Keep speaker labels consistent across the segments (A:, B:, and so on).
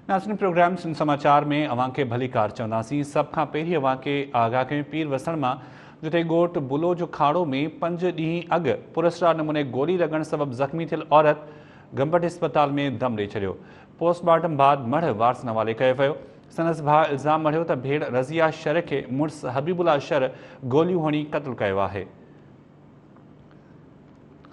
A: ناظرين پروگرام سنڌ سماچار ۾ اوهان کي ڀليڪار چونداسين. سڀ کان پهرين اوهان کي آگاهه ڪيون پير وسڻ مان جتي ڳوٺ بلو جو کاڙو ۾ 5 ڏينهن اڳ پراسرار نموني گولي لڳڻ سبب زخمي ٿيل عورت گمبٽ اسپتال ۾ دم ڏئي ڇڏيو. پوسٽ مارٽم بعد مڙهه وارثن حوالي ڪيو ويو. سندس ڀاء الزام مڙهيو ته ڀيڻ رضيه شر کي مڙس حبيب الله شر گوليون هڻي قتل ڪيو آهي.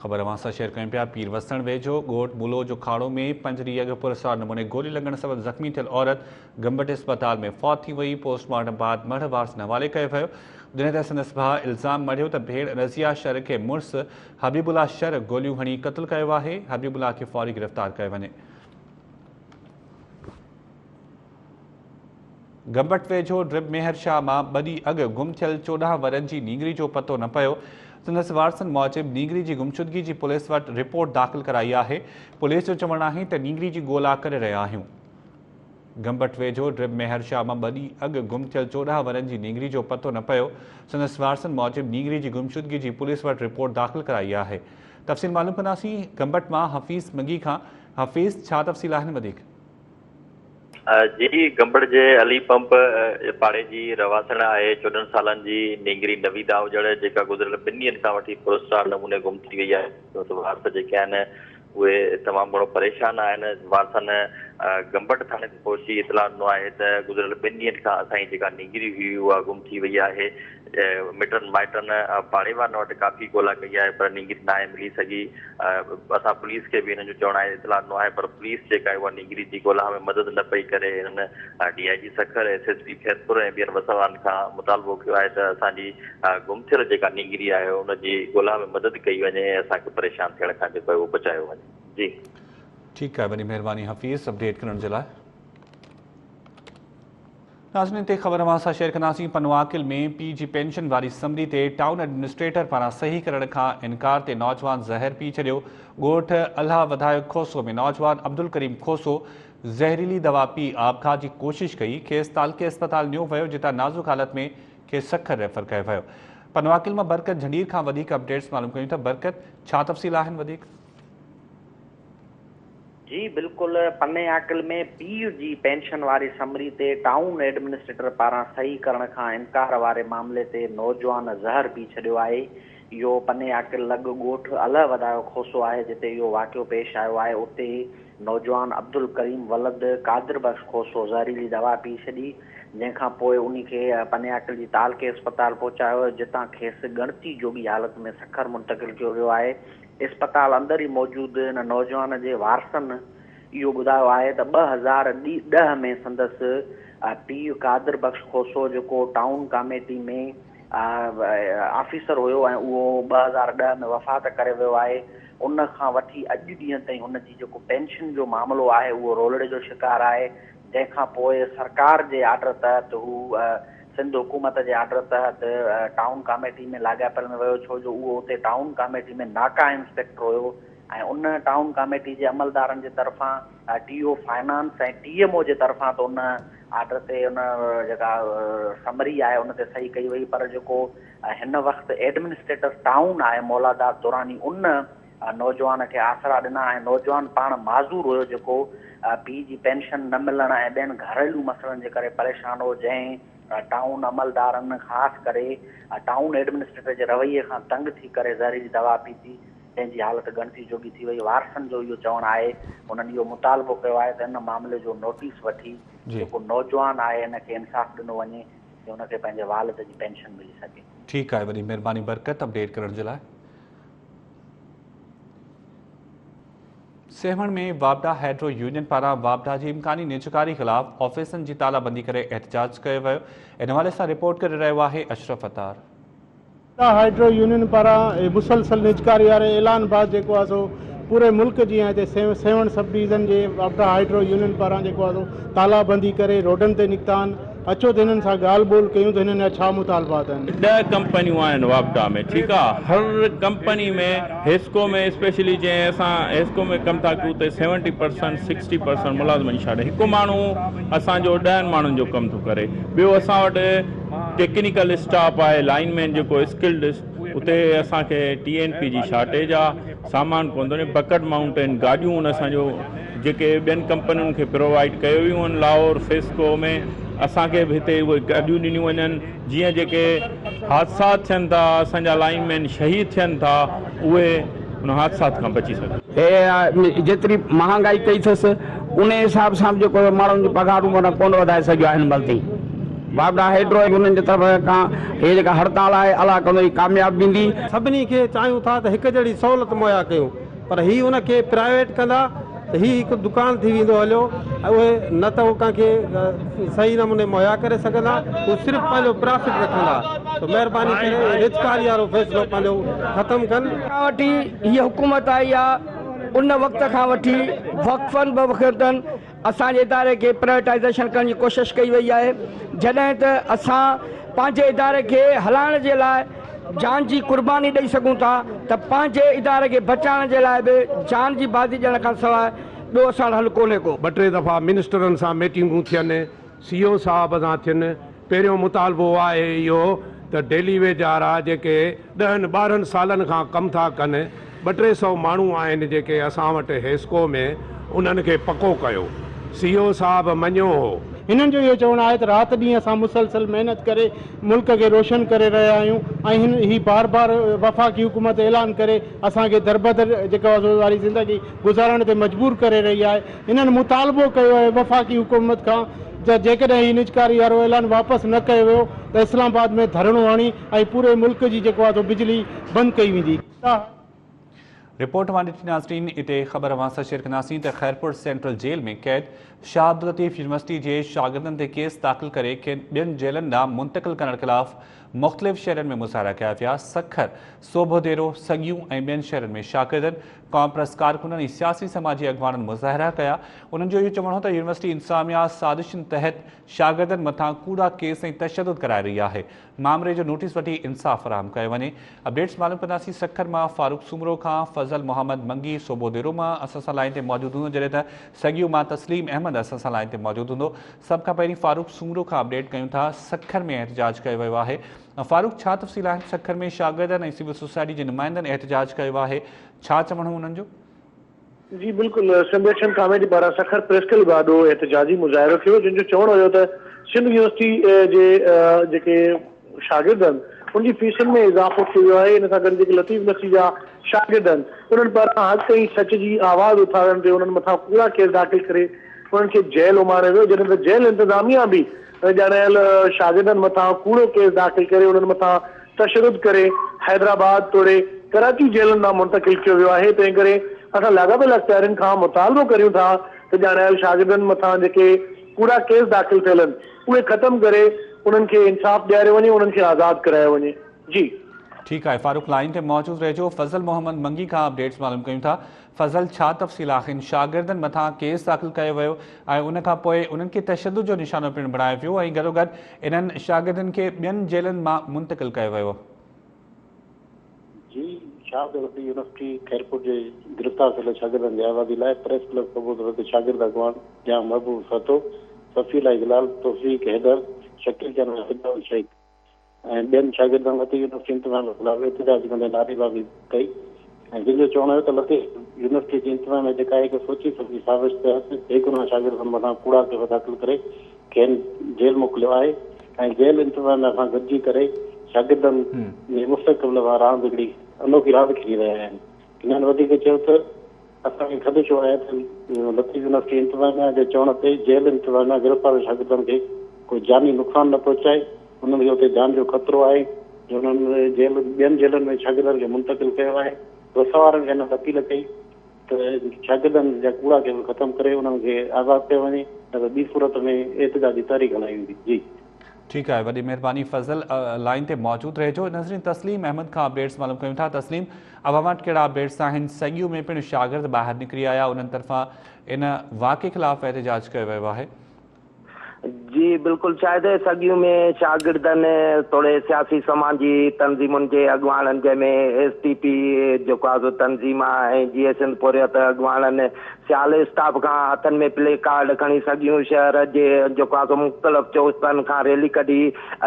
A: خبر اوهان سان شيئر ڪيون پيا پير وسڻ ويجهو ڳوٺ مولو جو کاڙو ۾ 5 ڏينهن اڳ پراسرار نموني گولي لڳڻ سبب زخمي ٿيل عورت گمبٽ اسپتال ۾ فوت ٿي وئي. پوسٽ مارٽم بعد مڙهه وارثن حوالي ڪيو ويو. جڏهن ته سندس ڀاء الزام مڙهيو ته ڀيڻ رضيه شر کي مڙس حبيب الله شر گوليون هڻي قتل ڪيو آهي، حبيب الله کي فوري گرفتار ڪيو وڃي. گمبٽ ويجهو ڊرب ميهر شاهه مان ٻه ڏينهن اڳ گم ٿيل 14 ورهين جي نينگري جو پتو نه پيو. سندس وارثن موجب نينگري جي گمشدگي جي پوليس وٽ رپورٽ داخل ڪرائي آهي. پوليس جو چوڻ آهي ته نينگري جي ڳولا ڪري رهيا آهيون. گمبٽ ويجهو ڊرب ميهر شاهه مان ٻه ڏينهن اڳ گم ٿيل 14 ورهين جي نينگري جو پتو نه پيو. سندس وارثن موجب نينگري جي گمشدگي جي پوليس وٽ رپورٽ داخل ڪرائي آهي. تفصيل معلوم ڪنداسين گمبٽ مان حفيظ منگي کان. حفيظ ڇا تفصيل آهن وڌيڪ؟
B: جي گمبڙ جي علي پمپ پاڙي جي رهواسڻ آهي 14 سالن جي نينگري نويدا اجڙ جيڪا گذريل ٻن ڏينهن کان وٺي پراسرار نموني گم ٿي وئي آهي ڇو ته وارث جيڪي آهن اهي تمام گهڻو پريشان آهن وارثن گمبٽ ٿاڻي تي پهچي اطلاع ڏنو آهي ته گذريل ٻن ڏينهن کان اسان جي جيڪا نينگري هئي اها گم ٿي وئي آهي مٽن مائٽن پاڙي وارن وٽ ڪافي ڳولا ڪئي آهي پر نينگري ناهي ملي سگهي اسان پوليس کي به هنن جو چوڻ آهي اطلاع ڏنو آهي پر پوليس جيڪا آهي اها نينگري جي ڳولا ۾ مدد نه پئي ڪري هنن D I G Sukkur S S P Khairpur ۽ ٻين وس وارن کان مطالبو ڪيو آهي ته اسان جي گم ٿيل جيڪا نينگري آهي ان جي ڳولا ۾ مدد ڪئي وڃي ۽ اسان کي پريشان ٿيڻ کان جيڪو آهي اهو بچايو وڃي جي.
A: ٺيڪ آهي وڏي مهرباني حفيظ اپڊيٽ ڪرڻ جي لاء. ناظرين هتي خبر اوهان سان شيئر ڪنداسين پنوعاقل ۾ پيء جي پينشن واري سمري تي ٽائون ايڊمنسٽريٽر پاران صحيح ڪرڻ کان انڪار تي نوجوان زهر پي ڇڏيو ڳوٺ الهه وڌايو کوسو ۾ نوجوان عبدالڪريم کوسو زهريلي دوا پي آپگهات جي ڪوشش ڪئي کيس تعلقي اسپتال نيو ويو جتان نازڪ حالت ۾ کيس سکر ريفر ڪيو ويو پنوعاقل مان برڪت جهنڊير کان وڌيڪ اپڊيٽس معلوم ڪيون ٿا برڪت ڇا تفصيل آهن وڌيڪ.
C: جي بلڪل پني عاقل ۾ پيء جي پينشن واري سمري تي ٽائون ايڊمنسٽريٽر پاران صحيح ڪرڻ کان انڪار واري معاملي تي نوجوان زهر پي ڇڏيو آهي. اهو پني عاقل لڳ ڳوٺ الهه وڌايو کوسو آهي جتي اهو واقعو پيش آيو آهي اتي نوجوان عبدالڪريم ولد قادر بخش کوسو زهريلي دوا پي ڇڏي جنهن کان پوء انهي کي پني عاقل جي تعلقي اسپتال پهچايو ويو جتان کيس ڳڻتي جوڳي حالت ۾ سکر منتقل ڪيو ويو آهي. اسپتال اندر ئي موجود ان نوجوان جي وارثن اهو ٻڌايو آهي ته 2010 ۾ سندس پيء قادر بخش کوسو جيڪو ٽائون ڪاميٽي ۾ آفيسر هيو ۽ اهو 2010 ۾ وفات ڪري ويو آهي ان کان وٺي اڄ ڏينهن تائين هن جي جيڪو پينشن جو معاملو آهي اهو رولڙي جو شڪار آهي جنهن کان پوء سرڪار جي آرڊر تحت هو سنڌ حڪومت جي آرڊر تحت ٽائون ڪاميٽي ۾ لاڳاپيل ۾ ويو ڇو جو اهو اتي ٽائون ڪاميٽي ۾ ناڪا انسپيڪٽر هيو ۽ ان ٽائون ڪاميٽي جي عملدارن جي طرفان T O finance ۽ T M O جي طرفان ته ان آرڊر تي ان جيڪا سمري آهي ان تي صحيح ڪئي وئي پر جيڪو هن وقت ايڊمنسٽريٽر ٽائون آهي مولاداد دراني ان نوجوان کي آسرا ڏنا ۽ نوجوان پاڻ معذور هيو جيڪو پيء جي پينشن نه ملڻ ۽ ٻين گهريلو مسئلن جي ڪري پريشان هو جنهن ٽائون عملدارن خاص ڪري ٽائون ايڊمنسٽريٽر جي رويي کان تنگ ٿي ڪري زهريلي دوا پيتي جنهن جي حالت ڳڻتي جوڳي ٿي وئي وارثن جو اهو چوڻ آهي انهن اهو مطالبو ڪيو آهي ته ان معاملي جو نوٽيس وٺي جيڪو نوجوان آهي ان کي انصاف ڏنو وڃي جي ان کي پنهنجي والد جي پينشن ملي سگهي.
A: ٺيڪ آهي وڏي مهرباني برڪت اپڊيٽ ڪرڻ جي لاء. سيوهڻ ۾ واپڊا هائيڊرو يونين پاران واپڊا جي امڪاني نجڪاري خلاف آفيسن جي تالا بندي ڪري احتجاج ڪيو ويو. ان حوالي سان رپورٽ ڪري رهيو آهي اشرف عطار.
D: واپڊا هائيڊرو يونين پاران مسلسل نجڪاري واري اعلان بعد جيڪو آهي سو پوري ملڪ جيان هتي سيوهڻ سب ڊويزن جي واپڊا هائيڊرو يونين پاران جيڪو آهي سو تالا بندي ڪري روڊن تي نڪتا آهن. اچو ته هنن سان ڳالهه ٻولهه ڪيون ته هنن جا ڇا مطالبات آهن.
E: 10 ڪمپنيون آهن واپڊا ۾ ٺيڪ آ هر ڪمپني ۾ حيسڪو ۾ اسپيشلي جنهن اسان حيسڪو ۾ ڪم ٿا ڪيون اتي سيونٽي پرسنٽ سڪسٽي پرسنٽ ملازمن جي شارٽيج هڪ ماڻهو اسان جو 10 ماڻهن جو ڪم ٿو ڪري ٻيو اسان وٽ ٽيڪنيڪل اسٽاف آهي لائين مين جيڪو اسڪلڊ اتي اسان کي ٽي اين پي جي شارٽيج آ سامان ڪون ٿو بڪٽ مائونٽين گاڏيون ان اسان جو جيڪي ٻين ڪمپنين کي پرووائيڊ ڪيو ويون آهن لاهور فيسڪو ۾ اسان کي به هتي اهي گاڏيون ڏنيون وڃن جيئن جيڪي حادثات ٿين ٿا اسان جا لائين مين شهيد ٿين ٿا اهي ان حادثات کان بچي سگهن.
F: هي جيتري مهانگائي ڪئي اٿس انهي حساب سان به جيڪو ماڻهن جون پگهارون معنيٰ ڪونه وڌائي سگهيو آهي هن مهل تائين واپڊا هيڊرو انهن جي طرف کان هي جيڪا هڙتال آهي الله ڪندو هي ڪامياب ويندي.
D: سڀني کي چاهيون ٿا ته هڪ جهڙي سهولت مهيا ڪيون پر هي ان کي پرائيويٽ ڪندا ته هي هڪ دڪان ٿي ويندو هليو ۽ اهي نه ته هو ڪنهن کي صحيح نموني مهيا ڪري سگهندا هو صرف پنهنجو پرافٽ رکندا ته مهرباني ڪري نجڪاري وارو فيصلو پنهنجو ختم ڪن.
F: کان وٺي هيء حڪومت آئي آ ان وقت کان وٺي وقفن به وقتن اسان جي اداري کي پرائيويٽائيزيشن ڪرڻ جي ڪوشش ڪئي وئي آهي جڏهن ته اسان پنهنجي اداري کي هلائڻ جي لاء جان جي قرباني ڏئي سگهون ٿا ته پنهنجي اداري کي بچائڻ جي لاء به جان جي بازي ڏيڻ کان سواء ٻيو اسان وٽ حل ڪونهي ڪو.
G: ٻه ٽي دفعا منسٽرن سان ميٽنگون ٿين، سي او صاحب سان ٿين، پهريون مطالبو آهي اهو ته ڊيلي ويج وارا جيڪي ڏهن ٻارهن سالن کان ڪم ٿا ڪن، ٻه ٽي سئو ماڻهو آهن جيڪي اسان وٽ حيسڪو ۾ انهن کي پڪو ڪيو. سي او صاحب مڃيو هو.
D: هنن جو اهو چوڻ آهي ته رات ڏينهن اسان مسلسل محنت ڪري ملڪ کي روشن ڪري رهيا آهيون ۽ هن هي بار بار وفاقي حڪومت اعلان ڪري اسان کي دربدر جيڪا واري زندگي گذارڻ تي مجبور ڪري رهي آهي. هنن مطالبو ڪيو آهي وفاقي حڪومت کان ته جيڪڏهن هي نجڪاري وارو اعلان واپس نه ڪيو ويو ته اسلام آباد ۾ ڌرڻو هڻي ۽ پوري ملڪ جي جيڪو آهي سو بجلي بند ڪئي ويندي.
A: رپورٽ مان ڏٺي ناظرين اتي خبر اوهان سان شيئر ڪنداسين ته خيرپور سينٽرل جيل ۾ قيد شاهه عبداللطيف يونيورسٽي جي شاگردن تي ڪيس داخل ڪري کين ٻين جيلن ڏانهن منتقل ڪرڻ خلاف مختلف شهرن ۾ مظاهرا ڪيا ويا سکر، سوڀوديرو، سڳيون ۽ ٻين شهرن ۾ شاگردن، قومپرست ڪارڪنن ۽ سياسي سماجي اڳواڻن مظاهرا ڪيا انهن جو اهو چوڻ هو ته يونيورسٽي انتظاميا سازشن تحت شاگردن مٿان ڪوڙا ڪيس ۽ تشدد ڪرائي رهي آهي مامري جو نوٽيس وٺي انصاف فراهم ڪيو وڃي. اپڊيٽس معلوم ڪنداسين سکر مان فاروق سومرو کان فضل محمد منگي سوڀوديرو مان اسان سان لائين تي موجود هوندو جڏهن ته سڳيو مان تسليم احمد اسان سان لائين تي موجود هوندو سڀ کان پهرين فاروق سومرو کان اپڊيٽ ڪيون ٿا سکر ۾ احتجاج ڪيو ويو آهي فاروق ڇا تفصيل آهن سکر ۾ شاگردن ۽ سول سوسائٽي جي نمائندن احتجاج ڪيو آهي ڇا چوڻ هو انهن جو؟
H: جي بلڪل سنڌ ايڪشن ڪاميٽي پاران سکر پريس ڪلب آڏو احتجاجي مظاهرو ٿيو جن جو چوڻ هيو ته سنڌ يونيورسٽي جي جيڪي شاگرد آهن ان جي فيسن ۾ اضافو ٿي ويو آهي ان سان گڏ جيڪي لطيف يونيورسٽي جا شاگرد آهن انهن پاران حق ۽ سچ جي آواز اٿارڻ تي انهن مٿان ڪوڙا ڪيس داخل ڪري انهن کي جيل اماڻيو ويو جڏهن ته جيل انتظاميا به ڄاڻايل شاگردن مٿان ڪوڙو ڪيس داخل ڪري انهن مٿان تشدد ڪري حيدرآباد توڙي ڪراچي جيلن ڏانهن منتقل ڪيو ويو آهي تنهن ڪري اسان لاڳاپيل اختيارين کان مطالبو ڪريون ٿا ته ڄاڻايل شاگردن مٿان جيڪي ڪوڙا ڪيس داخل ٿيل آهن اهي ختم ڪري انهن کي انصاف ڏياريو وڃي انهن کي آزاد ڪرايو وڃي جي.
A: ٺيڪ آهي فاروق لائين تي موجود رهجو فضل محمد منگي کان اپڊيٽس معلوم ڪيون ٿا فضل ڇا تفصيل آهن شاگردن مٿان ڪيس داخل ڪيو ويو ۽ ان کان پوء انهن کي تشدد جو نشانو پڻ بڻايو ويو ۽ گڏوگڏ انهن شاگردن کي ٻين جيلن مان منتقل ڪيو ويو.
I: جي شاهه عبداللطيف يونيورسٽي خيرپور جي گرفتار ٿيل شاگردن جي آزادي لاء پريس ڪلب ڪبوتر تي شاگرد اڳواڻ ڄام محبوب سهتو، صفي الله گلال، توفيق حيدر، شڪيل چنا ۽ سجاول شيخ ۽ ٻين شاگردن لطيف يونيورسٽي انتظاميه خلاف احتجاج ڪندي نعريبازي ڪئي ۽ جن جو چوڻ هيو ته لطيف يونيورسٽي جي انتظاميه جيڪا هڪ سوچي سمجهي سازش تحت بيگناهه شاگردن مٿان ڪوڙا ڪيس داخل ڪري کين جيل موڪليو آهي ۽ جيل انتظاميه سان گڏجي ڪري شاگردن جي مستقبل سان راند هڪڙي انوکي راند کيڏي رهيا آهن هنن وڌيڪ چيو ته اسان کي خدشو آهي ته لطيف يونيورسٽي انتظاميا جي چوڻ تي جيل انتظاميا گرفتار شاگردن کي ڪو جاني نقصان نه پهچائي، انهن کي اتي جان جو خطرو آهي جو انهن جيل ٻين جيلن ۾ شاگردن کي منتقل ڪيو آهي. وس وارن کي هنن اپيل ڪئي ته شاگردن جا ڪوڙا ڪيس ختم ڪري انهن کي آزاد ڪيو وڃي نه ته ٻي صورت ۾ احتجاجي تحريڪ هلائي ويندي. جي.
A: ٺيڪ آهي وڏي مهرباني فضل لائين تي موجود رهجو ناظرين تسليم احمد کان اپڊيٽس معلوم ڪيون ٿا تسليم اوهان وٽ ڪهڙا اپڊيٽس آهن سڳيو ۾ پڻ شاگرد ٻاهر نڪري آيا انهن طرفان ان واقعي خلاف احتجاج ڪيو ويو آهي.
J: جي بلڪل شاهد سڳيو ۾ شاگردن توڙي سياسي سماجي تنظيمن جي اڳواڻن جنهن ۾ ايس ٽي پي جيڪو آهي سو تنظيم آهي ۽ جيئي سنڌ پورهيت اڳواڻن سيال اسٽاف کان هٿن ۾ پلي ڪارڊ کڻي سڳيون شهر جي جيڪو آهي سو مختلف چوڪن کان ريلي ڪڍي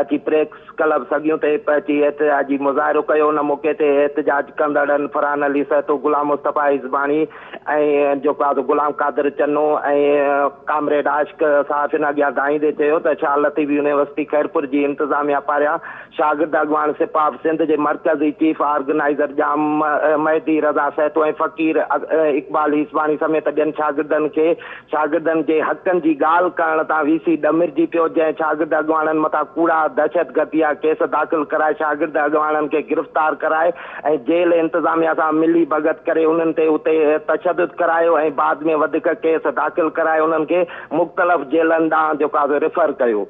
J: اچي پريس ڪلب سڳيون تي پهچي احتجاجي مظاهرو ڪيو. ان موقعي تي احتجاج ڪندڙن فرحان علي سهتو، غلام مصطفيٰ هيسباڻي ۽ جيڪو آهي سو غلام قادر چنو ۽ ڪامريڊ عاشق صحافين اڳيان دانهيندي چيو ته شاهه لطيف يونيورسٽي خيرپور جي انتظاميا پاريان شاگرد اڳواڻ سپاف سنڌ جي مرڪزي چيف آرگنائيزر ڄام مهدي رضا سهتو ۽ فقير اقبال هيسباڻي سميت ٻين شاگردن کي شاگردن جي حقن جي ڳالهه ڪرڻ تان وي سي ڏمرجي پيو جنهن شاگرد اڳواڻن مٿان ڪوڙا دهشتگردي جا ڪيس داخل ڪرائي شاگرد اڳواڻن کي گرفتار ڪرائي ۽ جيل انتظاميا سان ملي ڀڳت ڪري انهن تي اتي تشدد ڪرايو ۽ بعد ۾ وڌيڪ ڪيس داخل ڪرائي انهن کي مختلف جيلن ڏانهن جيڪو آهي سو ريفر ڪيو.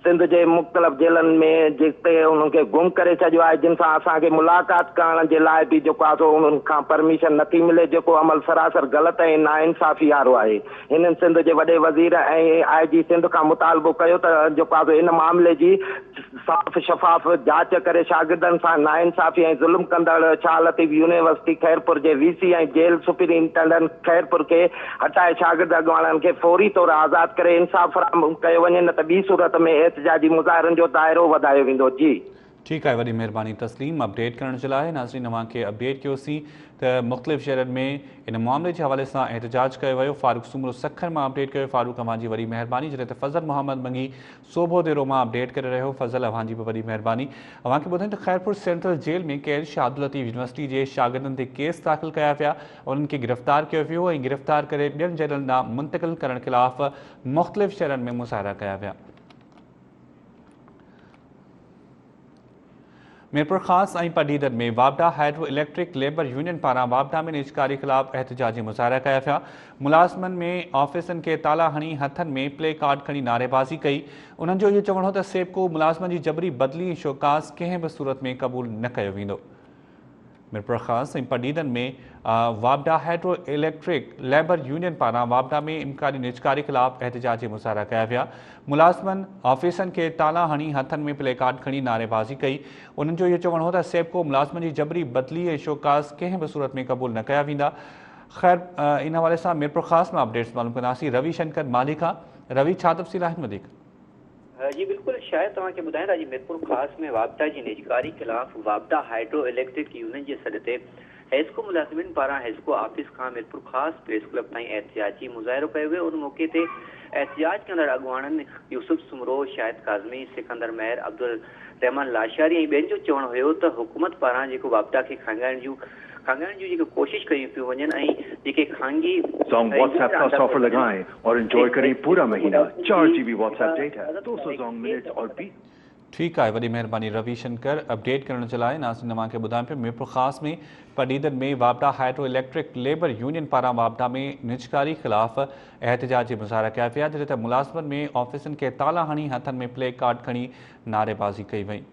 J: سنڌ جي مختلف جيلن ۾ جتي انهن کي گم ڪري ڇڏيو آهي جن سان اسان کي ملاقات ڪرڻ جي لاء به جيڪو آهي سو انهن کان پرميشن نٿي ملي جيڪو عمل سراسر غلط ۽ ناانصافي وارو آهي هنن سنڌ جي وڏي وزير ۽ آء جي سنڌ کان مطالبو ڪيو ته جيڪو آهي سو ان معاملي جي صاف شفاف جاچ ڪري شاگردن سان ناانصافي ۽ ظلم ڪندڙ شاهه لطيف يونيورسٽي خيرپور جي وي سي ۽ جيل سپرنٽنڊنٽ خيرپور کي هٽائي شاگرد اڳواڻن کي فوري طور آزاد ڪري انصاف فراهم ڪيو وڃي نه ته ٻي صورت ۾ احتجاجي مظاهرن جو دائرو وڌايو ويندو. جي.
A: ٺيڪ آهي وڏي مهرباني تسليم اپڊيٽ ڪرڻ جي لاء ناظرين اوهان کي اپڊيٽ ڪيوسين ته مختلف شهرن ۾ ان معاملي جي حوالي سان احتجاج ڪيو ويو فاروق سومرو سکر مان اپڊيٽ ڪيو فاروق اوهان جي وڏي مهرباني جڏهن ته فضل محمد منگي سوڀو ديرو مان اپڊيٽ ڪري رهيو فضل اوهان جي به وڏي مهرباني اوهان کي ٻڌايون ته خيرپور سينٽرل جيل ۾ قيد شاهه عبداللطيف يونيورسٽي جي شاگردن تي ڪيس داخل ڪيا ويا انهن کي گرفتار ڪيو ويو ۽ گرفتار ڪري ٻين جيلن ڏانهن منتقل ڪرڻ خلاف مختلف شهرن ۾ مظاهرا ڪيا ويا. ميرپورخاص ۽ پڊعيدن ۾ واپڊا هائيڊرو اليڪٽرڪ ليبر يونين پاران واپڊا ۾ نجڪاري خلاف احتجاجي مظاهرا ڪيا ويا. ملازمن ۾ آفيسن کي تالا هڻي هٿن ۾ پلي ڪارڊ کڻي نعريبازي ڪئي. انهن جو اهو چوڻ هو ته سيپڪو ملازمن جي جبري بدلي ۽ شوڪاز ڪنهن به صورت ۾ قبول نه ڪيو ويندو. ميرپورخاص ۽ پڊعيدن ۾ واپڊا هائيڊرو اليڪٽرڪ ليبر يونين پاران واپڊا ۾ امڪاني نجڪاري خلاف احتجاجي مظاهرا ڪيا ويا. ملازمن آفيسن کي تالا هڻي هٿن ۾ پلي ڪارڊ کڻي نعريبازي ڪئي. انهن جو اهو چوڻ هو ته سيپڪو ملازمن جي جبري بدلي ۽ شوڪاز ڪنهن به صورت ۾ قبول نه ڪيا ويندا. خير ان حوالي سان ميرپورخاص مان اپڊيٽس معلوم ڪنداسين روي شنڪر مالهي کان. روي ڇا تفصيل آهن وڌيڪ؟
K: جي بلڪل شايد توهان کي ٻڌايان ته اڄ ميرپورخاص ۾ واپڊا جي نجڪاري خلاف واپڊا هائيڊرو اليڪٽرڪ يونين جي سڏ تي حيسڪو ملازمين پاران حيسڪو آفيس کان ميرپورخاص پريس ڪلب تائين احتجاجي مظاهرو ڪيو ويو ان موقعي تي احتجاج ڪندڙ اڳواڻن يوسف سومرو، شاهد ڪاظمي، سڪندر مهر، عبدالرحمان لاشاري ۽ ٻين جو چوڻ هيو ته حڪومت پاران جيڪو واپڊا کي خانگائڻ جون خانگائڻ جون جيڪي ڪوشش ڪيون پيون وڃن ۽ جيڪي خانگي
L: Zong WhatsApp Plus offer لگائين اور انجوائي ڪرين پورا مهينا چار G B WhatsApp data, 200 Zong minutes اور 20.
A: ٺيڪ آهي وڏي مهرباني روي شنڪر اپڊيٽ ڪرڻ جي لاء ناظرين اوهان کي ٻڌايان پيو ميرپورخاص ۾ پڊعيدن ۾ واپڊا هائيڊرو اليڪٽرڪ ليبر يونين پاران واپڊا ۾ نجڪاري خلاف احتجاجي مظاهرا ڪيا ويا جڏهن ته ملازمن ۾ آفيسن کي تالا هڻي هٿن ۾ پلي ڪارڊ کڻي نعريبازي ڪئي وئي.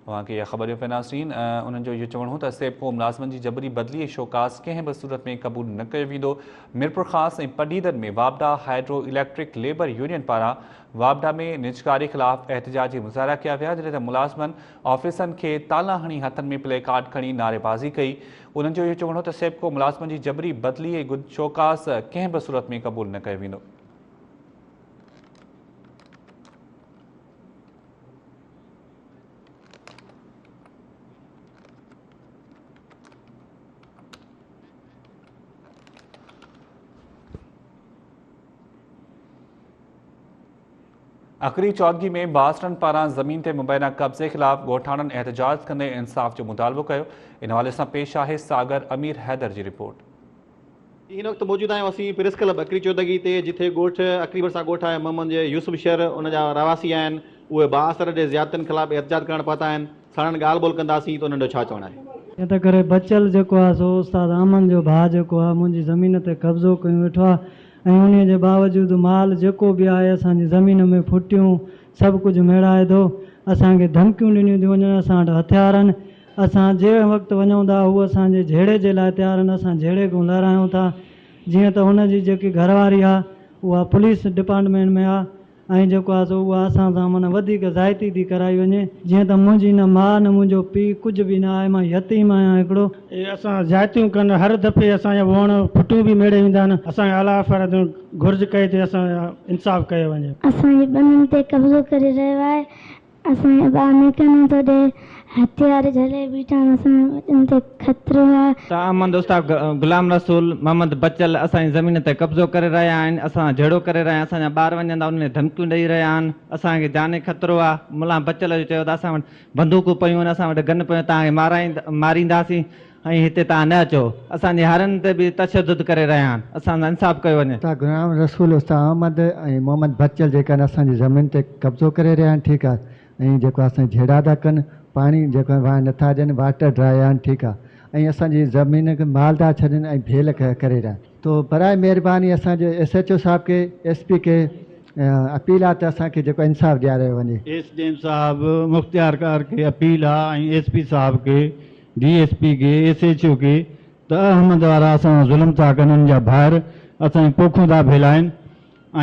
A: اوهان کي اها خبر ڏيون پينداسين. انهن جو اهو چوڻ هو ته سيپڪو ملازمن جي جبري بدلي ۽ شوڪاز ڪنهن به صورت ۾ قبول نه ڪيو ويندو. ميرپورخاص ۽ پڊعيدن ۾ واپڊا هائيڊرو اليڪٽرڪ ليبر يونين پاران واپڊا ۾ نجڪاري خلاف احتجاجي مظاهرا ڪيا ويا جڏهن ته ملازمن آفيسن کي تالا هڻي هٿن ۾ پلي ڪارڊ کڻي نعريبازي ڪئي. انهن جو اهو چوڻ هو ته سيپڪو ملازمن جي جبري بدلي ۽ شوڪاز ڪنهن به صورت ۾ قبول نه ڪيو ويندو. اکري چودڳي ۾ بااثرن پاران زمين تي مبينا قبضي خلاف ڳوٺاڻن احتجاج ڪندي انصاف جو مطالبو ڪيو ان حوالي سان پيش آهي ساگر امير حيدر جي رپورٽ.
M: هن وقت موجود آهيون اسين پريس ڪلب اڪري چودڳي تي جتي ڳوٺ اڪري ڀرسان ڳوٺ آهي محمد يوسف شر ان جا رهواسي آهن اهي بااثر جي زيادتين خلاف احتجاج ڪرڻ پهتا آهن ساڻن ڳالهه ٻولهه ڪنداسين ته انهن جو ڇا چوڻ آهي.
N: جنهن ته ڪري بچيل جيڪو آهي سو استاد احمد جو ڀاء جيڪو آهي منهنجي زمين تي قبضو ڪيون ويٺو آهي ۽ انهي جي باوجود مال جيڪو به آهي اسان جي زمين ۾ ڦٽيون سڀ ڪجهه ميڙائي ٿو اسان کي ڌمڪيون ڏنيون ٿيون وڃن اسان وٽ هٿيار آهن اسان جنهن وقت وڃون ٿا هو اسان جي جهيڙي جي لاء تيار آهن اسان جهيڙي کان لهرايون ٿا جيئن ته هن جي جيڪي گهر واري آ اها پوليس ڊپارٽمينٽ ۾ آ ۽ جيڪو آهي سو اها اسان سان معنيٰ وڌيڪ زيادتي ٿي ڪرائي وڃي جيئن ته منهنجي نه ماء نه منهنجو پيء ڪجهه به نه آهي مان يتيم آهيان هڪڙو.
D: اهي اسان زيادتيون ڪن هر دفعي اسان جا ووڻ ڦٽيون به ميڙي ويندا آهن اسان کي اعليٰ افسرن گهرج ڪئي ته اسان جو انصاف ڪيو وڃي.
O: اسان جي ٻنين تي قبضو ڪري رهيو آهي اسان کي ٻاهر نڪرڻ نه ٿو ڏئي، هٿيار جهلي بيٺا آهن، اسان جي ٻچن تي خطرو آهي.
P: استاد احمد، استاد غلام رسول، محمد بچل اسان جي زمين تي قبضو ڪري رهيا آهن، اسان سان جهيڙو ڪري رهيا آهن، اسان جا ٻار وڃن ٿا انهن کي ڌمڪيون ڏئي رهيا آهن، اسان کي جاني خطرو آهي، ملان بچل جو چيو ته اسان وٽ بندوقون پيون آهن، اسان وٽ گن پيون آهن، توهان کي مارينداسين ۽ هتي توهان نه اچو، اسان جي هارين تي به تشدد ڪري رهيا آهن، اسان سان انصاف ڪيو وڃي.
Q: استاد غلام رسول، استاد احمد ۽ محمد بچل جيڪا آهن اسان جي زمين تي قبضو ڪري رهيا آهن ٺيڪ آهي ۽ جيڪو اسان جي جهيڙا ٿا ڪن پاڻي جيڪو آهي وهڻ نٿا ڏين واٽر ڊرائي آهن ٺيڪ آهي ۽ اسان جي زمين کي مال ٿا ڇڏين ۽ ڀيل ڪري رهيا آهن تو برائي مهرباني اسان جي ايس ايڇ او صاحب کي ايس پي کي اپيل آهي ته اسان کي جيڪو انصاف ڏياريو وڃي.
D: ايس ڊي ايم صاحب مختيارڪار کي اپيل آ ۽ ايس پي صاحب کي ڊي ايس پي کي ايس ايڇ او کي ته احمد وارا اسان سان ظلم ٿا ڪن انهن جا ڀائر اسان جون پوکون ٿا ڀيلائن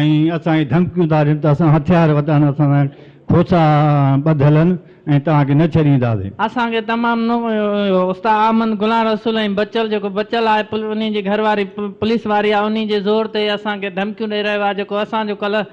D: ۽ اسان کي ڌمڪيون ٿا ڏين ته اسان هٿيار ورتا آهن اسان سان کوسا ٻڌل آهن ۽ توهان کي نه ڇڏينداسين.
R: اسان کي تمام استاد احمد غلام رسول ۽ بچل جيڪو بچل آهي انهي جي گهر واري پوليس واري آهي انهي جي زور تي اسان کي ڌمڪيون ڏئي رهيو آهي جيڪو اسان جو ڪلهه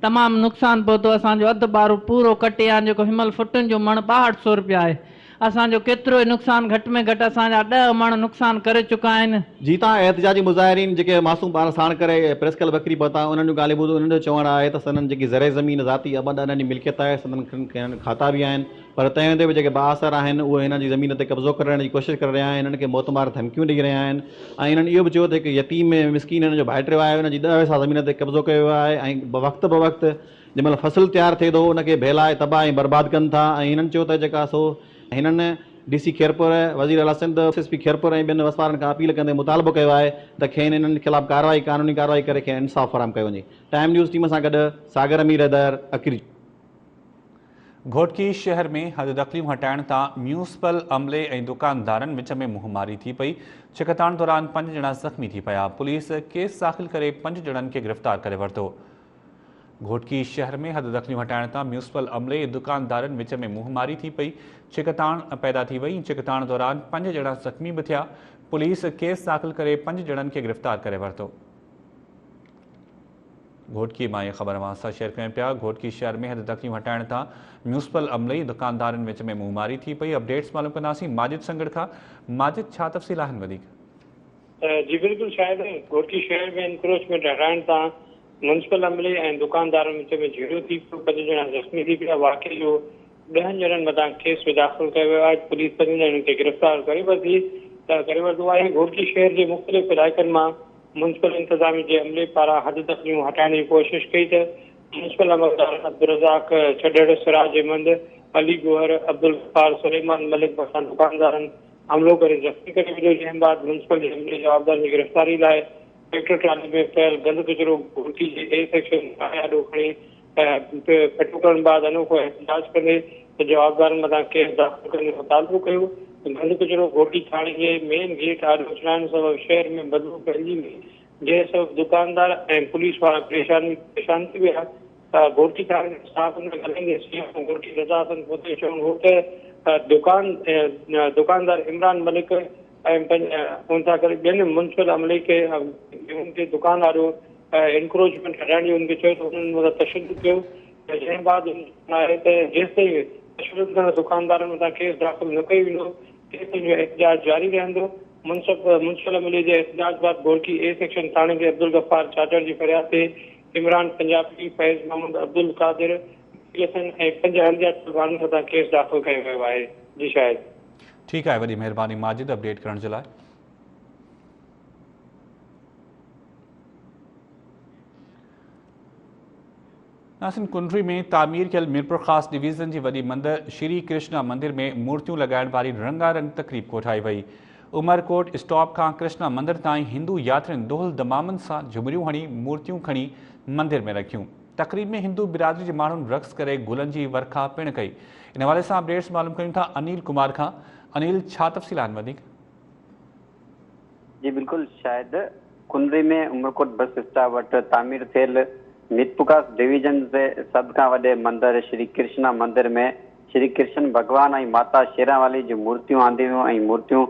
R: تمام نقصان پهتو اسان جو اڌ ٻارو پورو ڪٽي آهن جيڪو هن مهل ڦٽن جو مڻ 62 سو رپيا آهي اسان جو ڪيترو ئي نقصان گهٽ ۾ گهٽ اسان جا 10 مڻ نقصان ڪري چڪا آهن.
M: جي تان احتجاجي مظاهرين جيڪي معصوم ٻار ساڻ ڪري پريس ڪلب اڪري پهتا انهن جون ڳالهيون ٻڌو انهن جو چوڻ آهي ته سندن جيڪي زرعي زمين ذاتي ابن ڏاڏن جي ملڪيت آهي سندن کين کاتا به آهن پر تنهن هوندي به جيڪي بااثر آهن اهي هنن جي زمين تي قبضو ڪرڻ جي ڪوشش ڪري رهيا آهن هنن کي موتمار ڌمڪيون ڏئي رهيا آهن ۽ هنن اهو به چيو ته هڪ يتيم مسڪين هنن جو ڀائٽيو آهي ان جي 10 حصا زمين تي قبضو ڪيو ويو آهي ۽ وقت بوقت جنهن مهل فصل تيار ٿئي ٿو ان کي ڀيلائي تباهه ۽ برباد ڪن ٿا ۽ هنن چيو ته جيڪا سو هنن ڊي سي خيرپور، وزير اعليٰ Sindh, S S P Khairpur ۽ ٻين وس وارن کان اپيل ڪندي مطالبو ڪيو آهي ته کين انهن خلاف ڪارروائي قانوني ڪارروائي ڪري کين انصاف فراهم ڪيو وڃي. ٽائيم نيوز ٽيم سان گڏ ساگر امير حيدر، اڪري.
A: گهوٽڪي شهر ۾ حددخليون هٽائڻ تان ميونسپل عملي ۽ دڪاندارن وچ ۾ منهن ماري ٿي پئي، ڇڪتاڻ دوران پنج ڄڻا زخمي ٿي پيا، پوليس ڪيس داخل ڪري پنج ڄڻن کي گرفتار ڪري ورتو. گهوٽڪي شهر ۾ حددخليون هٽائڻ تان ميونسپل عملي ۽ دڪاندارن وچ ۾ منهن ماري ٿي پئي، ڇڪتاڻ پيدا ٿي وئي، ڇڪتاڻ دوران پنج ڄڻا زخمي به ٿيا، پوليس ڪيس داخل ڪري پنج ڄڻن کي گرفتار ڪري ورتو. گهوٽڪي مان اها خبر اوهان سان شيئر ڪيون پيا، گهوٽڪي شهر ۾ حددخليون هٽائڻ تان ميونسپل عملي ۽ دڪاندارن وچ ۾ منهن ماري ٿي پئي، اپڊيٽس معلوم ڪنداسين ماجد سنگڙ کان، ماجد ڇا تفصيل آهن وڌيڪ؟
S: جي بلڪل شاهد، گهوٽڪي شهر ۾ انڪروچمينٽ هٽائڻ تان ميونسپل عملي ۽ دڪاندارن وچ ۾ جهيڙو ٿي پيو، پنج ڄڻا زخمي ٿي پيا، واقعي جو ڏهن ڄڻن مٿان ڪيس به داخل ڪيو ويو آهي، پوليس پنجن ڄڻن کي گرفتار ڪري ورتي ڪري ورتو آهي، گهوٽڪي شهر جي مختلف علائقن مان ميونسپل انتظامي جي عملي پاران حد دخليون هٽائڻ جي ڪوشش ڪئي ته ميونسپل عملدارن عبدالرزاق چڍڙ، سراج احمد، علي گوهر، عبدالغفار، سليمان ملڪ مٿان دڪاندارن حملو ڪري زخمي ڪري وڌو، جنهن بعد ميونسپل جي عملي جوابدارن جي گرفتاري لاء ٽريڪٽر ٽرالي ۾ پيل گند ڪچرو گهوٽڪي جي اي سيڪشن ٿاڻي آڏو کڻي ڦٽو ڪرڻ بعد انوکو احتجاج ڪندي جوابدارن مٿان ڪيس داخل ڪرڻ جو مطالبو ڪيو. گند ڪچرو گهوٽڪي ٿاڻي جي مين گيٽ آڏو اڇلائڻ سبب شهر ۾ بدبو ڦهلجي وئي، جنهن سبب دڪاندار ۽ پوليس وارا پريشان ٿي ويا. گهوٽڪي ٿاڻي جي صحافين سان ڳالهائيندي سي ايم او گهوٽڪي رضا حسن کوسي جو چوڻ هو ته دڪاندار عمران ملڪ ۽ ان سان گڏ ٻين ميونسپل عملي کي ان کي دڪان آڏو انڪروچمينٽ هٽائڻ جو ان کي چيو ته انهن مٿان تشدد ڪيو جنهن بعد آهي ته جيستائين تشدد ڪندڙ دڪاندارن مٿان ڪيس داخل نه ڪيو ويندو تيستائين جو احتجاج جاري رهندو ميونسپل عملي جي احتجاج بعد گهوٽڪي اي سيڪشن ٿاڻي تي عبدالغفار چاچڙ جي فرياد تي عمران پنجابي، فيض محمد، عبدالقادر، مير حسن ۽ پنج اڻڄاتل ماڻهن مٿان ڪيس داخل ڪيو ويو آهي. جي شاهد.
A: ٺيڪ آهي وڏي مهرباني ماجد اپڊيٽ ڪرڻ جي لاء. ناظرين ڪنري ۾ تعمير ڪيل ميرپورخاص ڊويزن جي وڏي مندر شري ڪرشنا مندر ۾ مورتيون لڳائڻ واري رنگا رنگ تقريب ڪوٺائي وئي. عمرڪوٽ اسٽاپ کان ڪرشنا مندر تائين هندو ياترين دهل دمامن سان جهمريون هڻي مورتيون کڻي مندر ۾ رکيون. تقريب ۾ هندو برادري جي ماڻهن رقص ڪري گلن جي ورکا پڻ ڪئي. ان حوالي سان اپڊيٽس معلوم ڪريون ٿا انيل ڪمار کان. انيل ڇا تفصيل آهن وڌيڪ؟
T: جي بلڪل شاهد، ڪنري ۾ عمرڪوٽ بس اسٽاپ وٽ تعمير ٿيل ميرپورخاص ڊويزن جي سڀ کان وڏي مندر شري ڪرشنا مندر ۾ شري ڪرشن ڀڳوان ۽ ماتا شيرانوالي جون مورتيون آنديون ويون ۽ مورتيون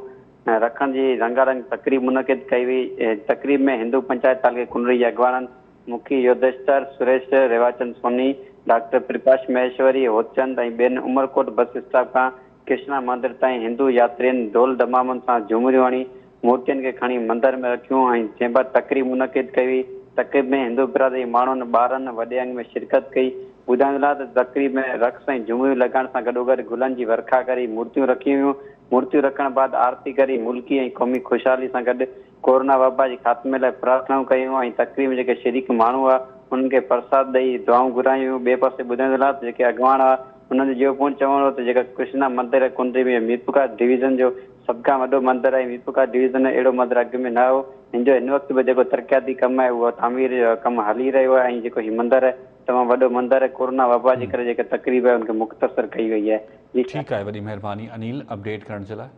T: رکڻ جي رنگارنگ تقريب منعقد ڪئي وئي. تقريب ۾ هندو پنچائت تعلقي ڪنري جي اڳواڻن مکي يوڌشتر، سريش، ريواچند سوني، ڊاڪٽر پرڪاش مهيشوري، هوتچند ۽ ٻين عمرڪوٽ بس اسٽاپ کان ڪرشنا مندر تائين هندو ياترين ڍول ڍمامن سان جهومريون هڻي مورتين کي کڻي مندر ۾ رکيون ۽ جنهن بعد تقريب منعقد ڪئي وئي. تقريب ۾ هندو برادري جي ماڻهن، ٻارن وڏي انگ ۾ شرڪت ڪئي. ٻڌائيندو هلان ته تقريب ۾ رقص ۽ جهومريون لڳائڻ سان گڏوگڏ گلن جي ورکا ڪري مورتيون رکيون ويون. مورتيون رکڻ بعد آرتي ڪري ملڪي ۽ قومي خوشحالي سان گڏ ڪورونا وبا جي خاتمي لاء پرارٿنائون ڪيون ۽ تقريب ۾ جيڪي شريڪ ماڻهو هئا انهن کي پرساد ڏئي دعائون گهرايون ويون. ٻئي پاسي ٻڌائيندو هلان ته جيڪي اڳواڻ هئا انهن جو اهو پڻ چوڻ هو ته جيڪا ڪرشنا مندر ڪنري ۾ ميرپورخاص ڊويزن جو سڀ کان وڏو مندر آهي ميرپورخاص ڊويزن ۾ اهڙو مندر اڳ ۾ نه هو هن جو هن وقت به جيڪو ترقياتي ڪم آهي اهو تعمير جو ڪم هلي رهيو آهي ۽ جيڪو هي مندر آهي تمام وڏو مندر آهي ڪورونا وبا جي ڪري جيڪا تقريب آهي ان کي مختصر ڪئي وئي آهي جي.
A: ٺيڪ آهي وڏي مهرباني انيل اپڊيٽ ڪرڻ جي لاء.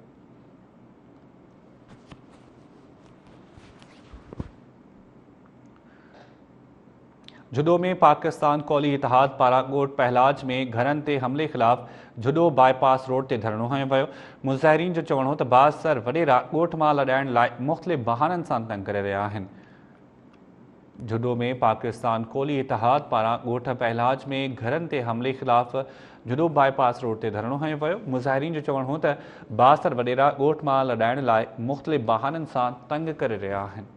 A: جهڏو ۾ پاڪستان ڪولهي اتحاد پاران ڳوٺ پهلاج ۾ گهرن تي حملي خلاف جهڏو باء پاس روڊ تي ڌرڻو هنيو ويو. مظاهرين جو چوڻ هو ته بااثر وڏيرا ڳوٺ مان لڏائڻ لاء مختلف بهانن سان تنگ ڪري رهيا آهن. جهڏو ۾ پاڪستان ڪولهي اتحاد پاران ڳوٺ پهلاج ۾ گهرن تي حملي خلاف جهڏو باء پاس روڊ تي ڌرڻو هنيو ويو. مظاهرين جو چوڻ هو ته بااثر وڏيرا ڳوٺ مان لڏائڻ لاء مختلف بهانن سان تنگ ڪري رهيا آهن.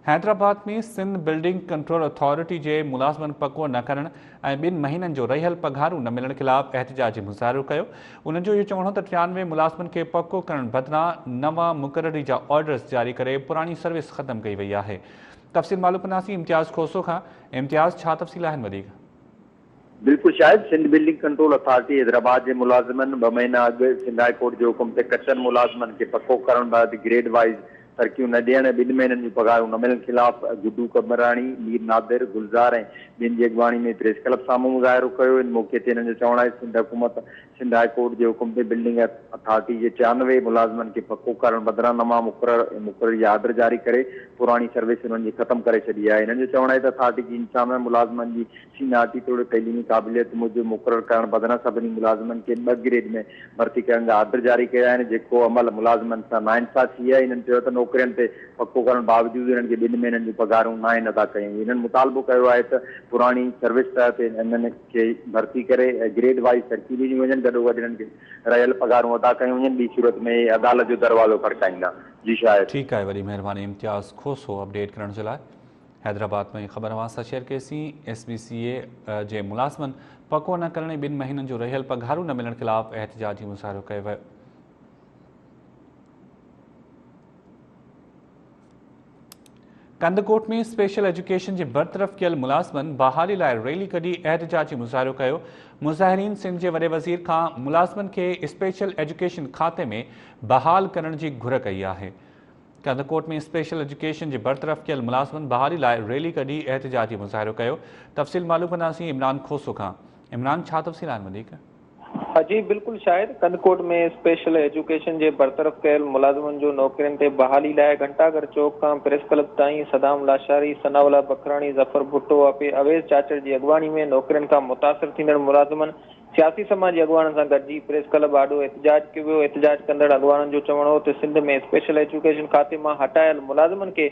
A: Hyderabad ۾ Sindh building control authority جي ملازمن پڪو نه ڪرڻ ۽ ٻن مهينن جو رهيل پگهارون نه ملڻ خلاف احتجاجي مظاهرو ڪيو. انهن جو اهو چوڻ هو ته 93 ملازمن کي پڪو ڪرڻ بدران نوان مقرري جا آرڊرز جاري ڪري پراڻي سروس ختم ڪئي وئي آهي. تفصيل معلوم ڪنداسين امتياز کوسو کان. امتياز ڇا تفصيل آهن وڌيڪ؟
U: بلڪل Shahid, Sindh building control authority Hyderabad جي ملازمن ٻه مهينا اڳ سنڌ هاء ڪورٽ جي حڪم تي ڪچن ملازمن کي پڪو ڪرڻ بعد گريڊ وائيز ترقيون نه ڏيڻ ۽ ٻن مهينن جون پگهارون نه ملڻ خلاف گڊو قمبراڻي، مير نادر، گلزار ۽ ٻين جي اڳواڻي ۾ پريس ڪلب سامهون مظاهرو ڪيو. ان موقعي تي هنن جو چوڻ آهي سنڌ حڪومت سنڌ هاء ڪورٽ جي حڪم تي بلڊنگ اٿارٽي جي 93 ملازمن کي پڪو ڪرڻ بدران نوان مقرر ۽ مقرري جا آرڊر جاري ڪري پراڻي سروس انهن جي ختم ڪري ڇڏي آهي. هنن جو چوڻ آهي ته اٿارٽي جي انتظاميا ملازمن جي سينارٽي توڙي تعليمي قابليت موجب مقرر ڪرڻ بدران سڀني ملازمن کي ٻه گريڊ ۾ ڀرتي ڪرڻ جا آرڊر جاري ڪيا آهن، جيڪو عمل ملازمن سان ناانصافي آهي. هنن چيو ته نوڪرين تي پڪو ڪرڻ باوجود هنن کي ٻن مهينن جون پگهارون ناهن ادا ڪيون ويون. هنن مطالبو ڪيو آهي ته پراڻي سروس تحت هنن کي ڀرتي ڪري گريڊ وائيز ترقيون ڏنيون وڃن، گڏوگڏ هنن کي رهيل پگهارون ادا ڪيون وڃن، ٻي صورت ۾ اهي عدالت جو دروازو کڙڪائيندا. جي شاهد.
A: ٺيڪ آهي وڏي مهرباني امتياز کوسو اپڊيٽ ڪرڻ جي لاء. حيدرآباد ۾ خبر اوهان سان شيئر ڪئي سين، ايس بي سي اي جي ملازمن پڪو نه ڪرڻ ۽ ٻن مهينن جو رهيل پگهارون نه ملڻ خلاف احتجاجي مظاهرو ڪيو ويو. ڪنڌڪوٽ ۾ اسپيشل ايجوڪيشن جي برطرف ڪيل ملازمن بحالي لاء ريلي ڪڍي احتجاجي مظاهرو ڪيو. مظاهرين سنڌ جي وڏي وزير کان ملازمن کي اسپيشل ايجوڪيشن کاتي ۾ بحال ڪرڻ جي گهر ڪئي آهي. ڪنڌڪوٽ ۾ اسپيشل ايجوڪيشن جي برطرف ڪيل ملازمن بحالي لاء ريلي ڪڍي احتجاجي مظاهرو ڪيو. تفصيل معلوم ڪنداسين عمران کوسو کان. عمران ڇا تفصيل آهن وڌيڪ؟
V: جي بلڪل شاهد، ڪنڌڪوٽ ۾ اسپيشل ايجوڪيشن جي برطرف ڪيل ملازمن جو نوڪرين تي بحالي لاء گهنٽا گهر چوڪ کان پريس ڪلب تائين صدام لاشاري، ثناء الله بکراڻي، ظفر ڀٽو، اويس چاچڙ جي اڳواڻي ۾ نوڪرين کان متاثر ٿيندڙ ملازمن سياسي سماجي اڳواڻن سان گڏجي پريس ڪلب آڏو احتجاج ڪيو ويو، احتجاج ڪندڙ اڳواڻن جو چوڻ هو ته سنڌ ۾ اسپيشل ايجوڪيشن کاتي مان هٽايل ملازمن کي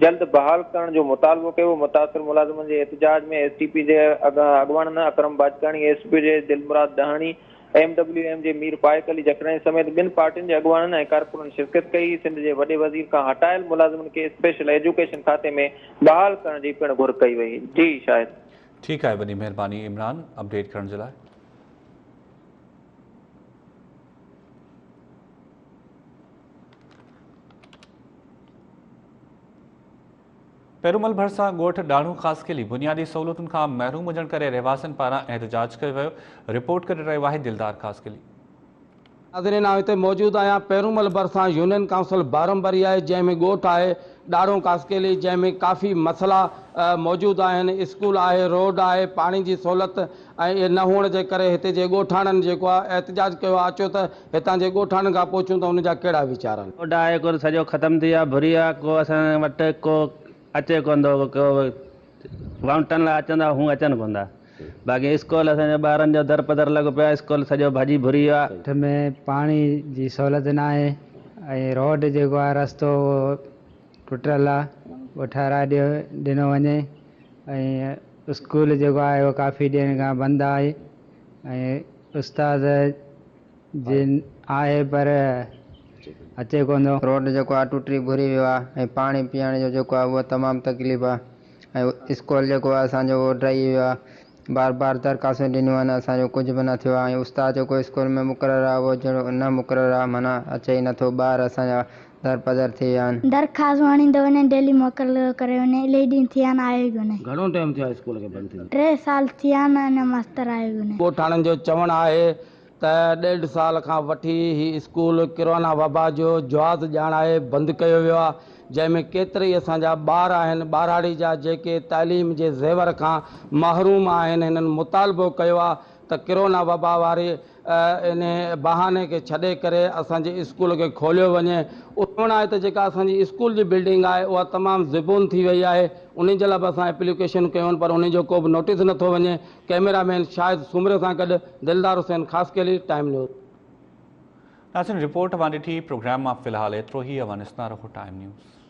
V: جلد بحال ڪرڻ جو مطالبو ڪيو ويو، متاثر ملازمن جي احتجاج ۾ ايس ٽي پي جي اڳواڻن اڪرم باجڪاڻي، ايس پي جي Dilmurad Dahani, M W M جي مير فائق علي جکراڻي سميت ٻين پارٽين جي اڳواڻن ۽ ڪارڪنن شرڪت ڪئي، سنڌ جي وڏي وزير کان هٽايل ملازمن کي اسپيشل ايجوڪيشن کاتي ۾ بحال ڪرڻ جي پڻ گهر ڪئي وئي. جي شاهد.
A: ٺيڪ آهي وڏي مهرباني عمران اپڊيٽ ڪرڻ جي لاء. پيرومل ڀرسان ڳوٺ ڏاڙهون خاصخيلي بنيادي سهولتن کان محروم هجڻ ڪري رهواسين پاران احتجاج ڪيو ويو، رپورٽ ڪري رهيو آهي دلدار خاصخيلي.
W: ناظرين آئون هتي موجود آهيان پيرومل ڀرسان يونين ڪائونسل بارمبري آهي جنهن ۾ ڳوٺ آهي ڏاڙهون ڪاسڪيلي جنهن ۾ ڪافي مسئلا موجود آهن اسڪول آهي روڊ آهي پاڻي جي سهولت ۽ اهي نه هئڻ جي ڪري هتي جي ڳوٺاڻن جيڪو آهي احتجاج ڪيو آهي اچو ته هتان جي ڳوٺاڻن کان پڇون ته ان جا ڪهڙا ويچار آهن.
B: روڊ آهي ڪونه سڄو ختم ٿي ويو آهي ڀري ويو آهي ڪو اسان وٽ ڪو اچي ڪونه ٿو ڪو وائونٽن لاء اچن ٿا هو اچن ڪونه ٿا باقي اسڪول اسان جي ٻارن جو در پدر لڳو پيو آهي اسڪول سڄو ڀڄي ڀري ويو آهي.
C: ڳوٺ ۾ پاڻي جي سهولت ناهي ۽ روڊ جيڪو آهي رستو اهو ٽٽل آهي اهو ٺهرائي ڏيو ڏنو وڃي ۽ اسڪول جيڪو آهي اهو ڪافي ڏينهن کان بند آهي ۽ استاد جي آهي پر اچي ڪونه ٿو.
E: روڊ جيڪو آهي ٽٽي ڀري ويو آهي ۽ پاڻي پيئڻ جو جيڪو آهي اهو تمام تڪليف آهي ۽ اسڪول جيڪو آهي اسان جو اهو ڊهي ويو آهي بار بار درخواستون ڏنيون آهن اسان جو ڪجهه به نه ٿيو آهي ۽ استاد جيڪو اسڪول ۾ مقرر آهي اهو جهڙو نه مقرر آهي معنيٰ اچي ئي نٿو ٻار اسان جا درپدر ٿي ويا آهن.
O: درخواستون هڻيندو وڃي ڊيلي موڪل ڪري وڃي الائي ڏينهن ٿيا آهن آيو ئي ڪونهي.
W: گهڻو ٽائيم ٿيو آهي اسڪول کي بند ٿيندي؟
O: ٽي سال ٿيا آهن اڃا ماستر آيو ئي ڪونهي.
W: ڳوٺاڻن جو چوڻ آهي ته ڏيڍ سال کان وٺي هي اسڪول ڪرونا وبا جو جواز ڄاڻائي بند ڪيو ويو آهي جنهن ۾ ڪيترئي اسان جا ٻار آهن ٻهراڙي جا جيڪي تعليم جي زيور کان محروم آهن هنن مطالبو ڪيو آهي ته ڪرونا وبا واري ان بهاني کي ڇڏي ڪري اسان جي اسڪول کي کوليو وڃي. چوڻ آهي ته جيڪا اسان جي اسڪول جي بلڊنگ آهي اها تمام زبون ٿي وئي آهي انهي جي لاء به اسان ايپليڪيشن ڪيون آهن پر انهي جو ڪو به نوٽيس نه ٿو وڃي. ڪئميرا مين شاهد سومري سان گڏ دلدار حسين خاصخيلي، ٽائيم نيوز.
A: ناظرين رپورٽ اوهان ڏٺي، پروگرام مان في الحال ايترو ئي، اوهان ڏسندا رهو ٽائيم نيوز.